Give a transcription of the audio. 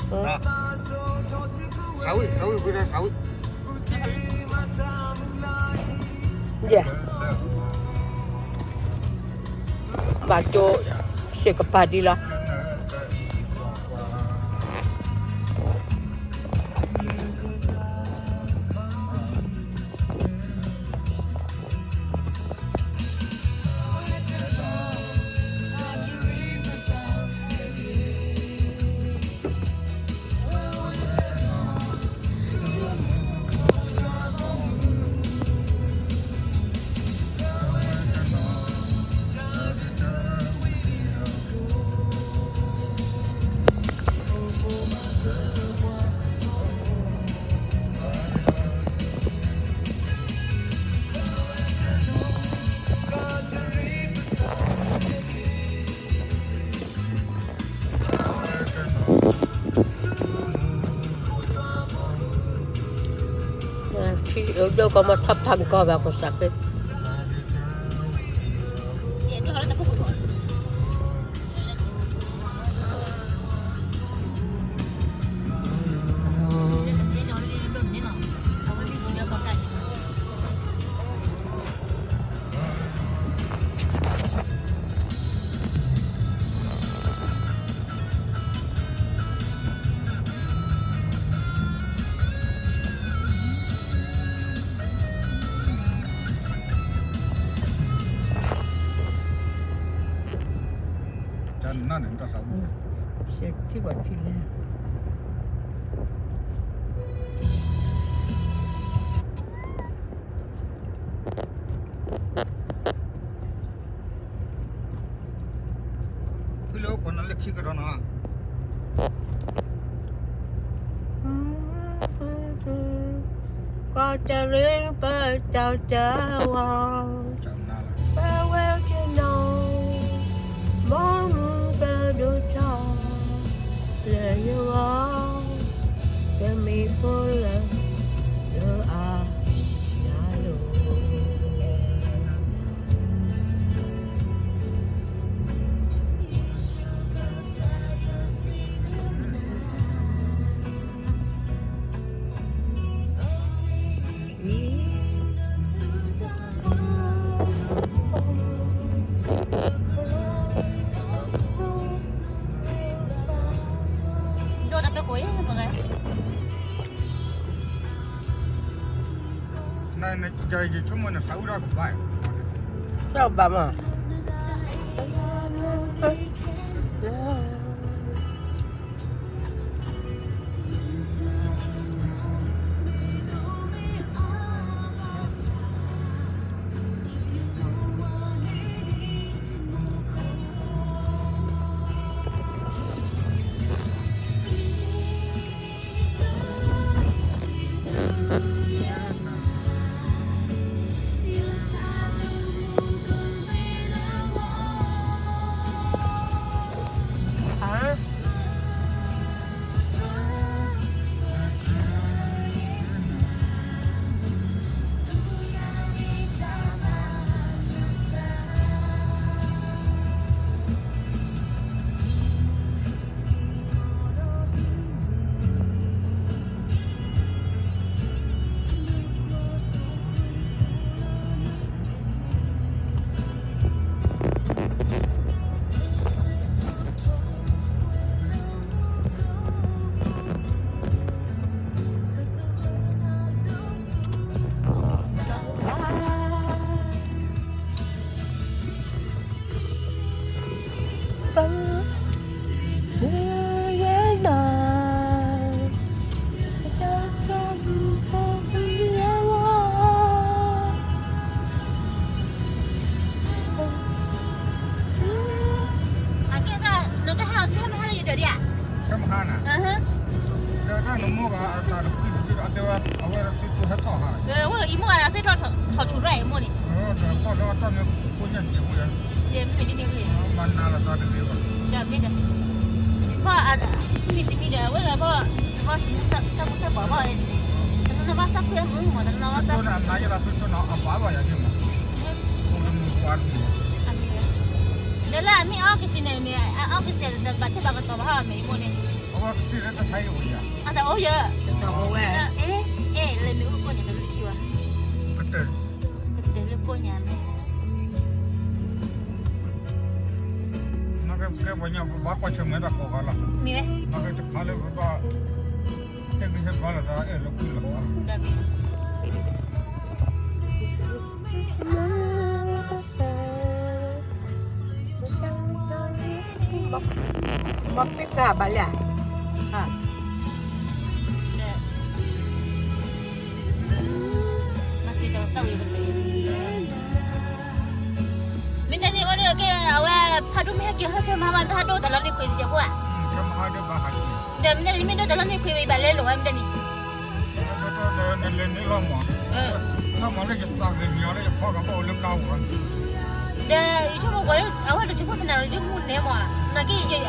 ဝံၤ, ဝံၤ, ဝံၤ, ဝံၤ, ဝံၤ, ဝံၤ, ယဲၢ်, ဘၣ်ကၠိ, စ့ၢ်ကပၤဒ်လီၤ. ဒိၣ်ကီမီထီၣ်ဖးကီၢ်ဘၣ်ကစၢ်ခ့, ထံၣ်ဝဲထံၣ်လဲၣ်. ဖုလၢအိၣ်ခိးနၤလၢခံကဒီးနီၤ. ကီးတရံးပတၢ်တဝီ, ပဝဲကနီၤ, ဘီမုၢ်ကဒိၣ်ထီၣ်, လၢယဂီၢ်, ကမ့ၢ်ဖိလၢ, လၢအါ, ယၤလိၤ ဒိၣ်တၢ်ပၢၢ်ကိးအံၤမ့ၢ်ဂ့ၤ, နယဆိကမိၣ်နသးအုးထီၣ်ကဘၣ်, တဘၣ်မး. အကဲသး နတဟဲအီၤ နဟဲမဟါလၢယဒၢးဒံးဧါ. ဟဲမဟါနၤ, ဒီးတၢ်နမိၢ်ဘၣ်အသးတဖှံတဖှံဒီး အတဲဝဲ အဝဲဒၣ်သုတိၢ်ဟဲထီၣ်ဟါ, အဝဲအံၤမိၢ်အသးစ့ၢ်ထီၣ်ထီၣ်ဆူၣ်ရဲၣ်အံၤမိၢ်န့ၣ်, ဒီးခီၣ်လၢအတၢ်မ့ၢ်ကိညၣ်ကဲးဝဲ, မၤနၤလီၤသးတဂ့ၤဘၣ်, မ့ၢ်ဒီး ဘၣ်အထံၣ်မံၤတမံၤဒီး အဝဲဂၤဘၣ် ဘၣ်စမူစၢ်ပှၤဘၣ်, တနီၤနီၤဘၣ်စၢ်ဖှံအမုာ်မး တနီၤနီၤဘၣ်စၢ် သုတိၢ်န့ၣ် အမၤယဲလၢသုတိၢ်န့ၣ် အဘၣ်ဘၣ်ယၤန့ၣ်မး, အိၣ်တမုာ်ပှၤတမုာ်, ဒီးလၢအမ့ၢ်အီကစံးန့ၣ် မ့ၢ်အီကစံးတဘၣ်ဆဲးဘၣ်ကတီၤဘၣ်ဟါမ့ၢ်အံၤမိၢ်န့ၣ်, ကစံၣ်လၢတၢ်ဆါဟံၣ်အိၣ်ယၤ, အတၢ်အိၣ်ယၤ, အဲ, အဲ, လဲၤမ့ၢ်အိၣ်ကိးညါတလၢဆံဘၣ်, ကတၢၢ်လၢကိးညါမ့ၢ်, ကဲပှၤညီဘၣ်ကွၢ်ဆၢၣ်မဲာ်တၢ်ကိးဂၤလီၤ, မ့ၢ်ဝဲ, တခါလၢပဘၣ်, တဲကဟဲဘၣ်လီၤတၢ်အဲၣ်လၢကွံလီၤ, မ့ၢ်ပ့ၢ်ကဘၣ်လဲၣ်, မ့ၢ်တၢ်န့ၣ်ဝဲဒၣ်ကဲ အဝဲဖးဒိၣ်မ့ၢ်ဟဲက့ၤဟဲက့ၤမၤဘၣ်တၢ်ဟးဒိၣ်တၢ်လီၤန့ၣ်ခွဲးစဲးဖိဧါ, ဒီးမ့ၢ်တၢ်န့ၣ်မ့ၢ်ဒိၣ်တၢ်လီၤန့ၣ်ခွဲးဝဲဘၣ်လဲလိာ်ဝဲမ့ၢ်တၢ်န့ၣ်, ဒီးယဆိကမိၣ်ကွၢ်လၢအဝဲတဆိကမိၣ်သနၣ်ရံၣ်ဒ်မူန့ၣ်မး, နာ်က့